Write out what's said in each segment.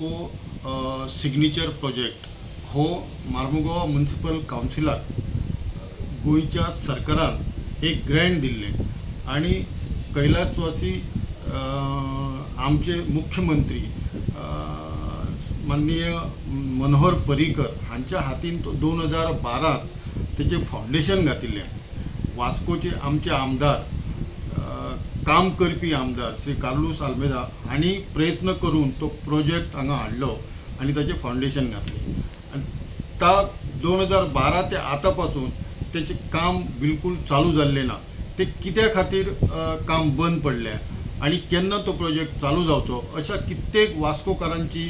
Vasco signature project हो मार्मुगोवा municipal कावन्सिलाक गोंयच्या सरकारान एक ग्रँट दिल्लें आनी कैलासवासी आमचे मुख्यमंत्री माननीय मनोहर पर्रीकर हांच्या हातीन तो 2012त तेचें फावंडेशन घातिल्लें. वास्कोचे आमचे आमदार, काम करपी आमदार श्री कार्लूस आल्मेदा हांणी प्रयत्न करून तो प्रोजेक्ट हांगा हाडलो आनी ताचें फावंडेशन घातलें आनी ता 2012 ते आतां पासून तेचें काम बिलकूल चालू जाल्लें ना. ते कित्या खातीर काम बंद पडलें आनी केन्ना तो प्रोजेक्ट चालू जावचो अशा कित्येक वास्कोकारांची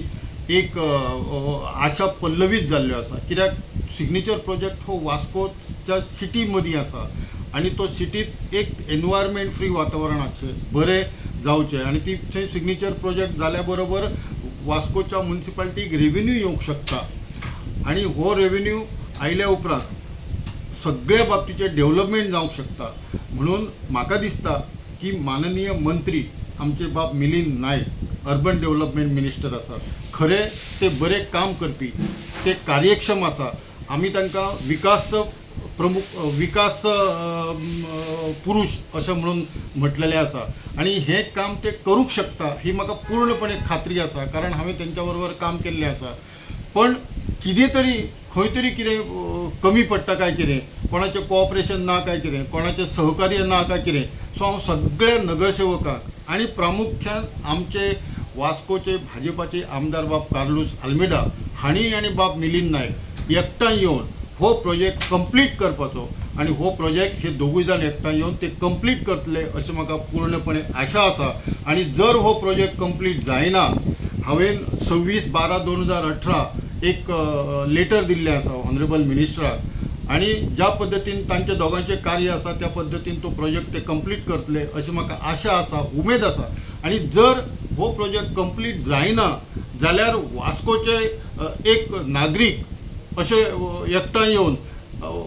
एक आशा पल्लवीत जाल्ल्यो आसा, कित्याक सिग्नेचर प्रोजेक्ट हो वास्कोच्या सिटी मदीं आसा आनी तो सिटींत एक एनवायरमेंट फ्री वातावरण आसचें, बरें जावचें आनी ती थंय सिग्नेचर प्रोजेक्ट जाल्या बरोबर वास्कोच्या म्युनिसिपालिटीक रेवेन्यू येवंक शकता आनी हो रेवेन्यू आयल्या उपरांत सगळ्या बाबतीचें डेवलपमेंट जावंक शकता. म्हणून म्हाका दिसता की माननीय मंत्री आमचे बाब Milind Naik urban development minister आसात, खरें ते बरें काम करपी, ते कार्यक्षम आसा. आमी तांकां विकास प्रमुख, विकास पुरूश अशें म्हणून म्हटलेलें आसा आनी हें काम ते करूंक शकता ही म्हाका पूर्णपणे खात्री आसा, कारण हांवें तेंच्या बरोबर काम केल्लें आसा. पण कितें तरी खंय तरी कितें कमी पडटा काय कितें, कोणाचें कोऑपरेशन ना काय कितें, कोणाचें सहकार्य ना काय कितें, सो हांव सगळ्या नगरसेवकांक आनी प्रामुख्यान आमचे वास्कोचे भाजपाचे आमदार बाब कार्लूस आल्मेडा हांणी आनी बाब मिलिंद नायक एकठांय येवन हो प्रोजेक्ट कंप्लीट करपाचो आनी हो प्रोजेक्ट हे दोगूय जाण एकठांय येवन ते कंप्लीट करतले अशें म्हाका पूर्णपणे आशा आसा. आनी जर हो प्रोजेक्ट कंप्लीट जायना, हांवें 26/12/2018 एक लेटर दिल्लें आसा ऑनरेबल मिनिस्टराक आनी ज्या पद्दतीन तांच्या दोगांचें कार्य आसा त्या पद्दतीन तो प्रोजेक्ट ते कंप्लीट करतले अशी म्हाका आशा आसा, उमेद आसा. आनी जर हो प्रोजेक्ट कंप्लीट जायना जाल्यार वास्कोचे एक नागरीक अशे एकठांय येवन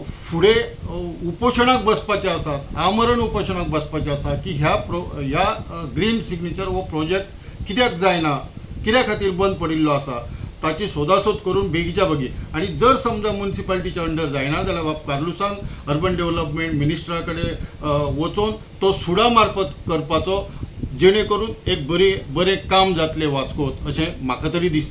फुडें उपोशणाक बसपाचे आसात, आमरण उपोशणाक बसपाचे आसा की ह्या ग्रीन सिग्नेचर हो प्रोजेक्ट कित्याक जायना, कित्या खातीर बंद पडिल्लो आसा ताची सोदासोद करून बेगीच्या बेगीन. आनी जर समजा म्युनिसिपालिटीच्या अंडर जायना जाल्यार बाब कार्लुसान अर्बन डेवलपमेंट मिनिस्टरा कडेन वचून तो सुडा मार्फत करपाचो, जेणे करून एक बरी बरें काम जातलें वास्कोत अशें म्हाका तरी दिसता.